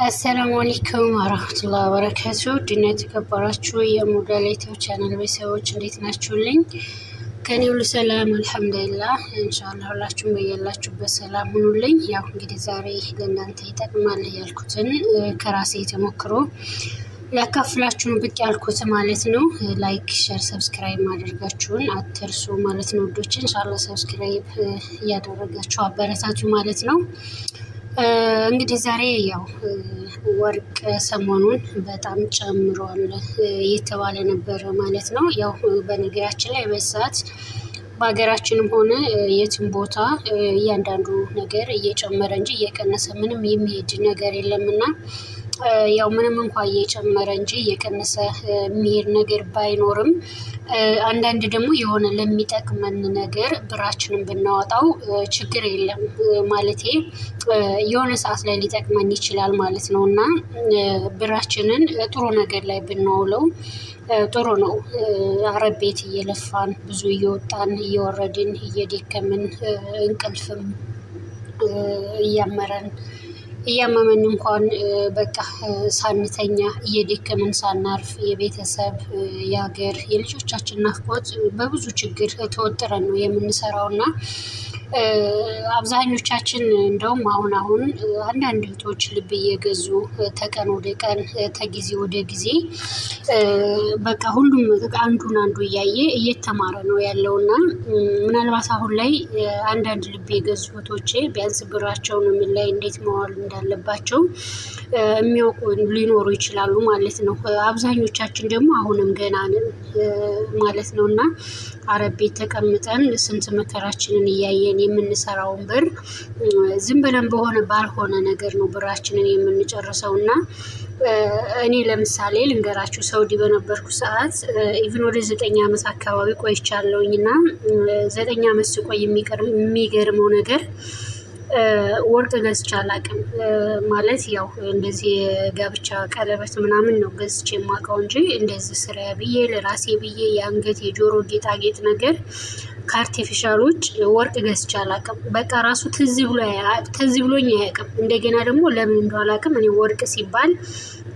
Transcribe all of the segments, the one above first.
السلام عليكم ورحمة الله وبركاته። ድና የተከበራችሁ የሞዳል ኢትዮ ቻናል ቤተሰቦች እንዴት ናችሁልኝ? ከኔ ሁሉ ሰላም الحمد لله። إن شاء الله ሁላችሁም በያላችሁበት ሰላም ሁኑልኝ። ያው እንግዲህ ዛሬ ለእናንተ ይጠቅማል ያልኩትን ከራሴ ተሞክሮ ላካፍላችሁ ነው ብቅ ያልኩት ማለት ነው። Like፣ share፣ subscribe ማድረጋችሁን አትርሱ ማለት ነው ውዶች። إن شاء الله subscribe እያደረጋችሁ አበረታቱ ማለት ነው። እንግዲህ ዛሬ ያው ወርቅ ሰሞኑን በጣም ጨምሯል እየተባለ ነበረ ማለት ነው። ያው በነገራችን ላይ በሰዓት በሀገራችንም ሆነ የትም ቦታ እያንዳንዱ ነገር እየጨመረ እንጂ እየቀነሰ ምንም የሚሄድ ነገር የለምና፣ ያው ምንም እንኳ እየጨመረ እንጂ እየቀነሰ የሚሄድ ነገር ባይኖርም፣ አንዳንድ ደግሞ የሆነ ለሚጠቅመን ነገር ብራችንን ብናወጣው ችግር የለም፣ ማለቴ የሆነ ሰዓት ላይ ሊጠቅመን ይችላል ማለት ነው። እና ብራችንን ጥሩ ነገር ላይ ብናውለው ጥሩ ነው። አረብ ቤት እየለፋን፣ ብዙ እየወጣን እየወረድን፣ እየደከምን፣ እንቅልፍም እያመረን እያመመን እንኳን በቃ ሳንተኛ እየደከምን ሳናርፍ፣ የቤተሰብ፣ የሀገር፣ የልጆቻችን ናፍቆት በብዙ ችግር ተወጥረን ነው የምንሰራው። እና አብዛኞቻችን እንደውም አሁን አሁን አንዳንድ እህቶች ልብ እየገዙ ተቀን ወደ ቀን ተጊዜ ወደ ጊዜ በቃ ሁሉም አንዱን አንዱ እያየ እየተማረ ነው ያለውና፣ ምናልባት አሁን ላይ አንዳንድ ልብ የገዙ እህቶቼ ቢያንስ ብራቸውን ምን ላይ እንዴት መዋል እንዳለባቸው የሚያውቁ ሊኖሩ ይችላሉ ማለት ነው። አብዛኞቻችን ደግሞ አሁንም ገና ነን ማለት ነው። እና አረብ ቤት ተቀምጠን ስንት መከራችንን እያየን የምንሰራውን ብር ዝም ብለን በሆነ ባልሆነ ነገር ነው ብራችንን የምንጨርሰው። እና እኔ ለምሳሌ ልንገራችሁ፣ ሳውዲ በነበርኩ ሰዓት even ወደ 9 ዓመት አካባቢ ቆይቻለሁኝ። እና 9 ዓመት ስቆይ የሚገርመው ነገር ወርቅ ገዝቼ አላውቅም። ማለት ያው እንደዚህ የጋብቻ ቀለበት ምናምን ነው ገዝቼ የማውቀው እንጂ እንደዚህ ስራ ብዬ ለራሴ ብዬ የአንገት የጆሮ ጌጣጌጥ ነገር ከ artificial ውጭ ወርቅ ገዝቼ አላውቅም። በቃ ራሱ ትዝ ብሎኝ አያውቅም። እንደገና ደግሞ ለምን እንደው አላውቅም፣ እኔ ወርቅ ሲባል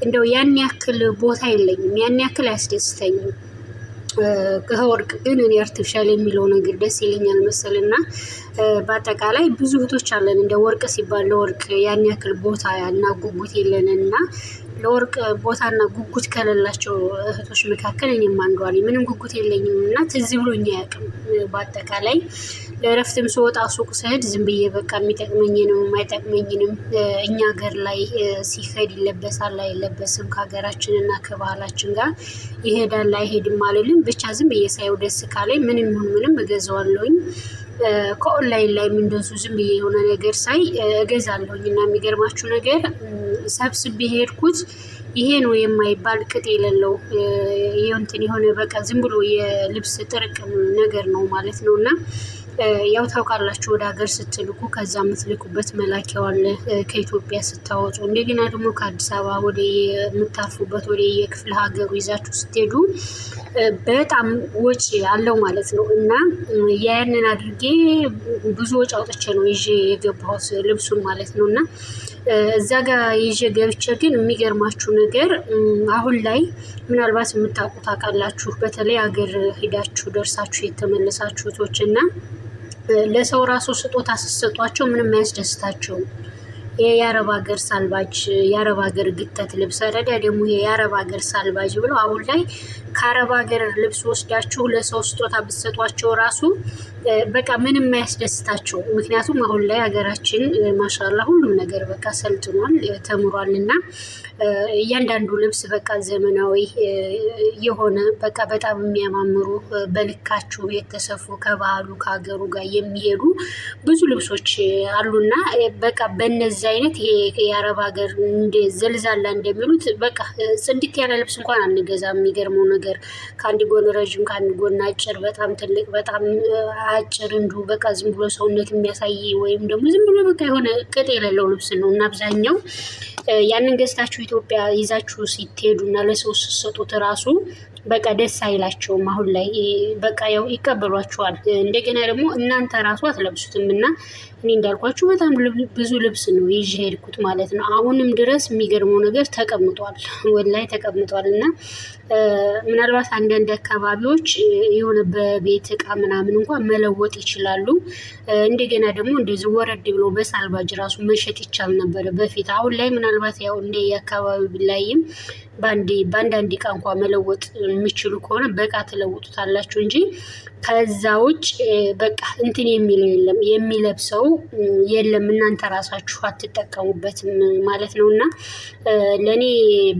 እንደው ያን ያክል ቦታ የለኝም፣ ያን ያክል አያስደስተኝም። ከወርቅ ግን እኔ artificial የሚለው ነገር ደስ ይለኛል መሰልና፣ በአጠቃላይ ብዙ እህቶች አለን እንደ ወርቅ ሲባል ለወርቅ ያን ያክል ቦታ እና ጉጉት የለንም። እና ለወርቅ ቦታና ጉጉት ከሌላቸው እህቶች መካከል እኔም አንዷ ነኝ። ምንም ጉጉት የለኝም እና ትዝ ብሎኝ አያውቅም። በአጠቃላይ ለእረፍትም ስወጣ ሱቅ ስሄድ ዝም ብዬ በቃ የሚጠቅመኝንም የማይጠቅመኝንም፣ እኛ ሀገር ላይ ሲሄድ ይለበሳል አይለበስም፣ ከሀገራችን እና ከባህላችን ጋር ይሄዳል አይሄድም አልልም። ብቻ ዝም ብዬ ሳየው ደስ ካለኝ ምንም ይሁን ምንም እገዛዋለሁኝ። ከኦንላይን ላይም እንደዚሁ ዝም ብዬ የሆነ ነገር ሳይ እገዛለሁኝ። እና የሚገርማችሁ ነገር ሰብስቤ ሄድኩት ይሄ ነው የማይባል ቅጥ የሌለው እንትን የሆነ በቃ ዝም ብሎ የልብስ ጥርቅም ነገር ነው ማለት ነው። እና ያው ታውቃላችሁ፣ ወደ ሀገር ስትልኩ ከዛ የምትልኩበት መላኪያው አለ። ከኢትዮጵያ ስታወጡ፣ እንደገና ደግሞ ከአዲስ አበባ ወደ የምታርፉበት ወደ የክፍለ ሀገሩ ይዛችሁ ስትሄዱ በጣም ወጪ አለው ማለት ነው። እና ያንን አድርጌ ብዙ ወጪ አውጥቼ ነው ይዤ የገባሁት ልብሱን ማለት ነው። እና እዛ ጋር ይዤ ገብቼ ግን የሚገርማችሁ ነገር አሁን ላይ ምናልባት የምታውቁ ታውቃላችሁ፣ በተለይ ሀገር ሂዳችሁ ደርሳችሁ የተመለሳችሁ እህቶች፣ እና ለሰው ራሱ ስጦታ ስትሰጧቸው ምንም አያስደስታቸውም። ይሄ የአረብ ሀገር ሳልባጅ፣ የአረብ ሀገር ግተት ልብስ ረዳ ደግሞ ይሄ የአረብ ሀገር ሳልባጅ ብለው አሁን ላይ ከአረብ ሀገር ልብስ ወስዳችሁ ለሰው ስጦታ ብትሰጧቸው ራሱ በቃ ምንም አያስደስታቸው። ምክንያቱም አሁን ላይ ሀገራችን ما شاء الله ሁሉም ነገር በቃ ሰልጥኗል፣ ተምሯል። እና እያንዳንዱ ልብስ በቃ ዘመናዊ የሆነ በቃ በጣም የሚያማምሩ፣ በልካችሁ የተሰፉ፣ ከባህሉ ከሀገሩ ጋር የሚሄዱ ብዙ ልብሶች አሉና፣ በቃ በነዚህ አይነት ይሄ የአረብ ሀገር እንደ ዘልዛላ እንደሚሉት በቃ ጽድት ያለ ልብስ እንኳን አንገዛም። የሚገርመው ነገር ከአንድ ጎን ረዥም፣ ከአንድ ጎን አጭር፣ በጣም ትልቅ፣ በጣም አጭር፣ እንዲሁ በቃ ዝም ብሎ ሰውነት የሚያሳይ ወይም ደግሞ ዝም ብሎ በቃ የሆነ ቅጥ የሌለው ልብስ ነው። እና አብዛኛው ያንን ገዝታችሁ ኢትዮጵያ ይዛችሁ ስትሄዱ እና ለሰው ስትሰጡት ራሱ በቃ ደስ አይላቸውም። አሁን ላይ በቃ ያው ይቀበሏቸዋል። እንደገና ደግሞ እናንተ ራሱ አትለብሱትም እና እኔ እንዳልኳችሁ በጣም ብዙ ልብስ ነው ይዤ ሄድኩት ማለት ነው። አሁንም ድረስ የሚገርመው ነገር ተቀምጧል፣ ወላይ ተቀምጧል። እና ምናልባት አንዳንድ አካባቢዎች የሆነ በቤት እቃ ምናምን እንኳን መለወጥ ይችላሉ። እንደገና ደግሞ እንደዚህ ወረድ ብሎ በሳልባጅ ራሱ መሸጥ ይቻል ነበረ በፊት። አሁን ላይ ምናልባት ያው እንደ የአካባቢው ቢላይም በአንዳንድ እቃ እንኳ መለወጥ የሚችሉ ከሆነ በእቃ ትለውጡታላችሁ እንጂ ከዛ ውጭ በቃ እንትን የሚለው የለም፣ የሚለብሰው የለም። እናንተ ራሳችሁ አትጠቀሙበትም ማለት ነው። እና ለእኔ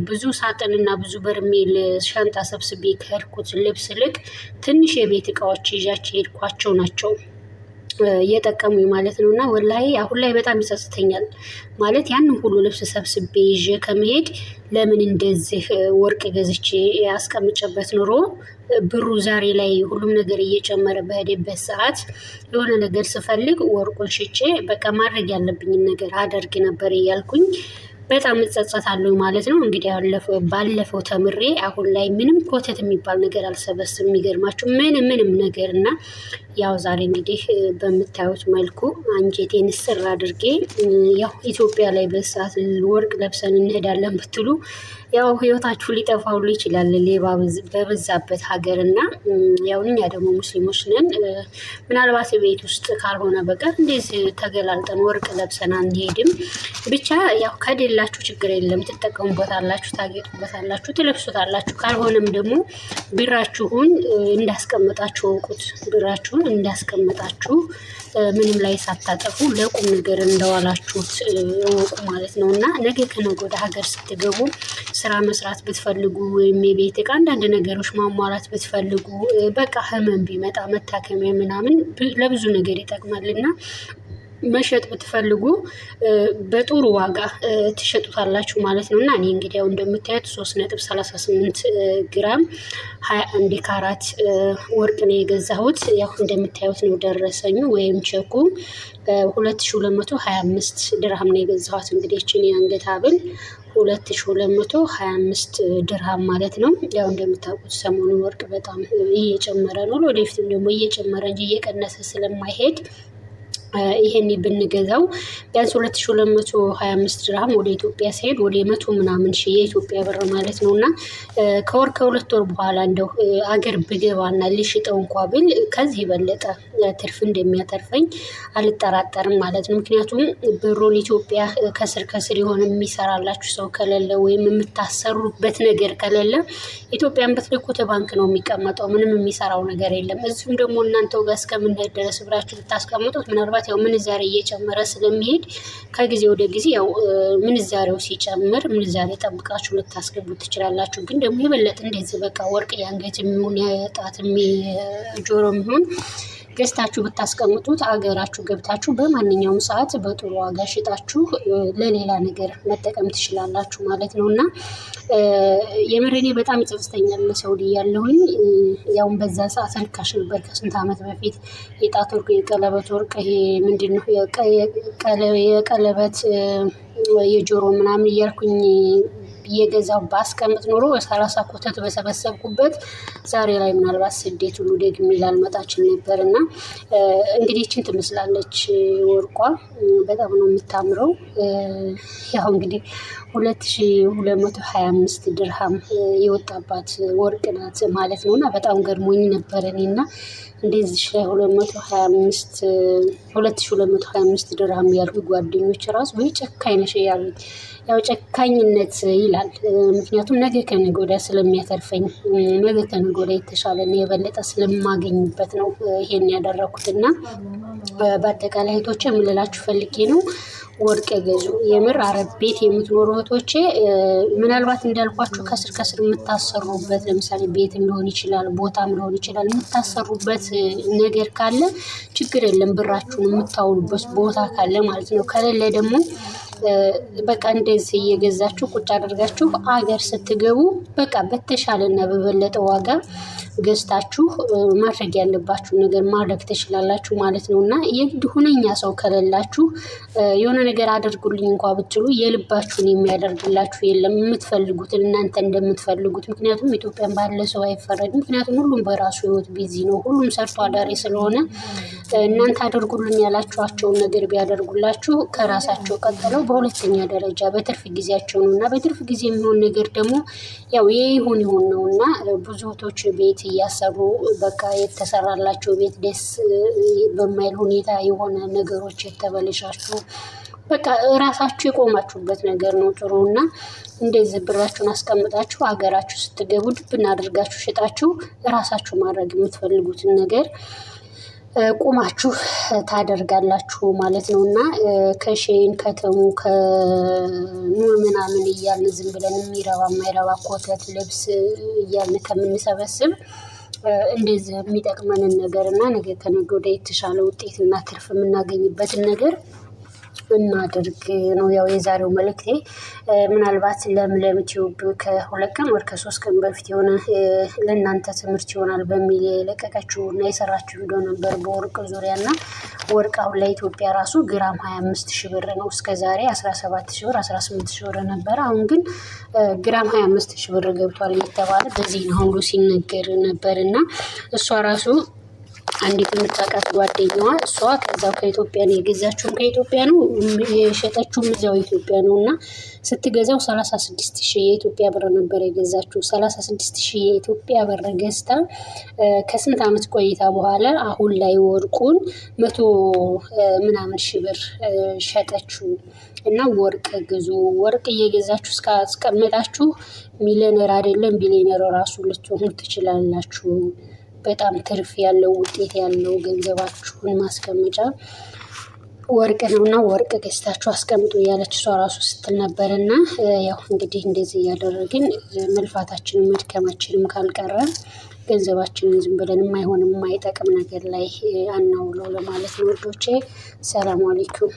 ብዙ ሳጥንና ብዙ በርሜል ሻንጣ ሰብስቤ ከሄድኩት ልብስ ልቅ ትንሽ የቤት እቃዎች ይዣቸው የሄድኳቸው ናቸው እየጠቀሙኝ ማለት ነው። እና ወላሂ አሁን ላይ በጣም ይጸጽተኛል ማለት ያንን ሁሉ ልብስ ሰብስቤ ይዤ ከመሄድ ለምን እንደዚህ ወርቅ ገዝቼ ያስቀምጨበት ኑሮ ብሩ ዛሬ ላይ ሁሉም ነገር እየጨመረ በሄደበት ሰዓት የሆነ ነገር ስፈልግ ወርቁን ሽጬ በቃ ማድረግ ያለብኝን ነገር አደርግ ነበር እያልኩኝ በጣም እጸጸታለሁ ማለት ነው። እንግዲህ ባለፈው ተምሬ አሁን ላይ ምንም ኮተት የሚባል ነገር አልሰበስብም። የሚገርማችሁ ምንም ምንም ነገር እና ያው ዛሬ እንግዲህ በምታዩት መልኩ አንጀቴን እስር አድርጌ ያው ኢትዮጵያ ላይ በሰዓት ወርቅ ለብሰን እንሄዳለን ብትሉ ያው ህይወታችሁ ሊጠፋ ሁሉ ይችላል፣ ሌባ በበዛበት ሀገር እና ያው እኛ ደግሞ ሙስሊሞች ነን። ምናልባት ቤት ውስጥ ካልሆነ በቀር እንደዚህ ተገላልጠን ወርቅ ለብሰን አንሄድም። ብቻ ያው ከሌላችሁ ችግር የለም፣ ትጠቀሙበታላችሁ፣ ታጌጡበታላችሁ፣ ትለብሱታላችሁ። ካልሆነም ደግሞ ብራችሁን እንዳስቀመጣችሁ እውቁት። ብራችሁን እንዳስቀመጣችሁ ምንም ላይ ሳታጠፉ ለቁም ነገር እንደዋላችሁት እወቁ ማለት ነው። እና ነገ ከነገ ወደ ሀገር ስትገቡ ስራ መስራት ብትፈልጉ ወይም የቤት እቃ አንዳንድ ነገሮች ማሟላት ብትፈልጉ በቃ ህመም ቢመጣ መታከሚያ ምናምን ለብዙ ነገር ይጠቅማል እና መሸጥ ብትፈልጉ በጥሩ ዋጋ ትሸጡታላችሁ ማለት ነው። እና እኔ እንግዲህ ያው እንደምታዩት 3.38 ግራም 21 ካራት ወርቅ ነው የገዛሁት። ያው እንደምታዩት ነው ደረሰኙ ወይም ቸኩ 2225 ድርሃም ነው የገዛኋት። እንግዲህ ይችን የአንገት ሐብል 2225 ድርሃም ማለት ነው። ያው እንደምታውቁት ሰሞኑን ወርቅ በጣም እየጨመረ ነው። ወደፊትም ደግሞ እየጨመረ እንጂ እየቀነሰ ስለማይሄድ ይሄን ብንገዛው ቢያንስ 2225 ድርሃም ወደ ኢትዮጵያ ሲሄድ ወደ መቶ ምናምን ሺህ የኢትዮጵያ ብር ማለት ነው። እና ከወር ከሁለት ወር በኋላ እንደው አገር ብገባና ልሽጠው እንኳ ብል ከዚህ የበለጠ ትርፍ እንደሚያተርፈኝ አልጠራጠርም ማለት ነው። ምክንያቱም ብሩን ኢትዮጵያ ከስር ከስር የሆነ የሚሰራላችሁ ሰው ከሌለ ወይም የምታሰሩበት ነገር ከሌለ ኢትዮጵያን ብትልኩት ባንክ ነው የሚቀመጠው። ምንም የሚሰራው ነገር የለም። እዚሁም ደግሞ እናንተው ጋር እስከምንሄድ ድረስ ብራችሁ ብታስቀምጡት ምናልባት ያው ምንዛሬ እየጨመረ ስለሚሄድ ከጊዜ ወደ ጊዜ ያው ምንዛሬው ሲጨምር ምንዛሬ ጠብቃችሁ ልታስገቡት ትችላላችሁ። ግን ደግሞ የበለጠ እንደዚህ በቃ ወርቅ የአንገት የሚሆን የጣት ጆሮ የሚሆን ገዝታችሁ ብታስቀምጡት አገራችሁ ገብታችሁ በማንኛውም ሰዓት በጥሩ ዋጋ ሽጣችሁ ለሌላ ነገር መጠቀም ትችላላችሁ ማለት ነው። እና የምር እኔ በጣም ይጸጽተኛል ለሳውዲ ያለሁኝ ያውን በዛ ሰዓት ርካሽ ነበር። ከስንት ዓመት በፊት የጣት ወርቅ፣ የቀለበት ወርቅ፣ ይሄ ምንድን ነው የቀለበት የጆሮ ምናምን እያልኩኝ እየገዛው ባስቀምጥ ኖሮ 30 ኮተት በሰበሰብኩበት ዛሬ ላይ ምናልባት ስደት ሁሉ ደግሜ ላልመጣ እችል ነበር። እና እንግዲህ ይችን ትመስላለች ወርቋ፣ በጣም ነው የምታምረው። ያው እንግዲህ 2225 ድርሃም የወጣባት ወርቅ ናት ማለት ነው። እና በጣም ገርሞኝ ነበር እኔና እንደዚህ ላይ 225 2225 ድርሃም ያልኩ ጓደኞች ራሱ ወይ ጨካኝ ነሽ እያሉኝ፣ ያው ጨካኝነት ይላል። ምክንያቱም ነገ ከነገ ወዲያ ስለሚያተርፈኝ፣ ነገ ከነገ ወዲያ የተሻለና የበለጠ ስለማገኝበት ነው ይሄን ያደረኩት። እና በአጠቃላይ እህቶቼ የምልላችሁ ፈልጌ ነው ወርቅ ገዙ። የምር አረብ ቤት የምትኖሩ እህቶቼ ምናልባት እንዳልኳችሁ ከስር ከስር የምታሰሩበት ለምሳሌ ቤትም ሊሆን ይችላል፣ ቦታም ሊሆን ይችላል። የምታሰሩበት ነገር ካለ ችግር የለም፣ ብራችሁን የምታውሉበት ቦታ ካለ ማለት ነው። ከሌለ ደግሞ በቃ እንደዚህ እየገዛችሁ ቁጭ አድርጋችሁ አገር ስትገቡ በቃ በተሻለና በበለጠ ዋጋ ገዝታችሁ ማድረግ ያለባችሁ ነገር ማድረግ ትችላላችሁ ማለት ነው። እና የግድ ሁነኛ ሰው ከሌላችሁ የሆነ ነገር አድርጉልኝ እንኳ ብትሉ የልባችሁን የሚያደርግላችሁ የለም፣ የምትፈልጉትን እናንተ እንደምትፈልጉት። ምክንያቱም ኢትዮጵያን ባለ ሰው አይፈረድም። ምክንያቱም ሁሉም በራሱ ህይወት busy ነው። ሁሉም ሰርቶ አዳሪ ስለሆነ እናንተ አድርጉልን ያላችኋቸውን ነገር ቢያደርጉላችሁ ከራሳቸው ቀጥለው በሁለተኛ ደረጃ በትርፍ ጊዜያቸው ነው። እና በትርፍ ጊዜ የሚሆን ነገር ደግሞ ያው የይሁን ይሁን ነው። እና ብዙ እህቶች ቤት እያሰሩ በቃ የተሰራላቸው ቤት ደስ በማይል ሁኔታ የሆነ ነገሮች የተበለሻሹ፣ በቃ እራሳችሁ የቆማችሁበት ነገር ነው ጥሩ። እና እንደዚህ ብራችሁን አስቀምጣችሁ ሀገራችሁ ስትገቡ ድብን አድርጋችሁ ሽጣችሁ እራሳችሁ ማድረግ የምትፈልጉትን ነገር ቁማችሁ ታደርጋላችሁ ማለት ነው። እና ከሼን ከተሙ ከኑን ምናምን እያልን ዝም ብለን የሚረባ የማይረባ ኮተት ልብስ እያልን ከምንሰበስብ እንደዚህ የሚጠቅመንን ነገር እና ነገ ከነገ ወዲያ የተሻለ ውጤት እና ትርፍ የምናገኝበትን ነገር እናድርግ ነው ያው የዛሬው መልእክቴ። ምናልባት ለምለም ቲዩብ ከ2 ቀን ወር ከ3 ቀን በፊት የሆነ ለእናንተ ትምህርት ይሆናል በሚል የለቀቀችው እና የሰራችው ቪዲዮ ነበር በወርቅ ዙሪያ። እና ወርቅ አሁን ላይ ኢትዮጵያ ራሱ ግራም 25 ሺህ ብር ነው። እስከ ዛሬ 17 ሺህ ብር፣ 18 ሺህ ብር ነበረ። አሁን ግን ግራም 25 ሺህ ብር ገብቷል እየተባለ በዜና ሁሉ ሲነገር ነበር። እና እሷ ራሱ አንዲት የምታውቃት ጓደኛዋ እሷ ከዛው ከኢትዮጵያ ነው የገዛችውም፣ ከኢትዮጵያ ነው የሸጠችውም፣ እዚያው ኢትዮጵያ ነው። እና ስትገዛው 36 ሺህ የኢትዮጵያ ብር ነበር የገዛችው። 36 ሺህ የኢትዮጵያ ብር ገዝታ ከስንት ዓመት ቆይታ በኋላ አሁን ላይ ወርቁን መቶ ምናምን ሺህ ብር ሸጠችው። እና ወርቅ ግዙ። ወርቅ እየገዛችሁ እስካስቀመጣችሁ ሚሊዮነር አይደለም ቢሊዮነር ራሱ ልትሆኑ ትችላላችሁ። በጣም ትርፍ ያለው ውጤት ያለው ገንዘባችሁን ማስቀመጫ ወርቅ ነው እና ወርቅ ገዝታችሁ አስቀምጡ እያለች እሷ ራሱ ስትል ነበር። እና ያው እንግዲህ እንደዚህ እያደረግን መልፋታችንን መድከማችንም ካልቀረ ገንዘባችንን ዝም ብለን የማይሆን የማይጠቅም ነገር ላይ አናውለው ለማለት ነው ውዶቼ። ሰላም አለይኩም።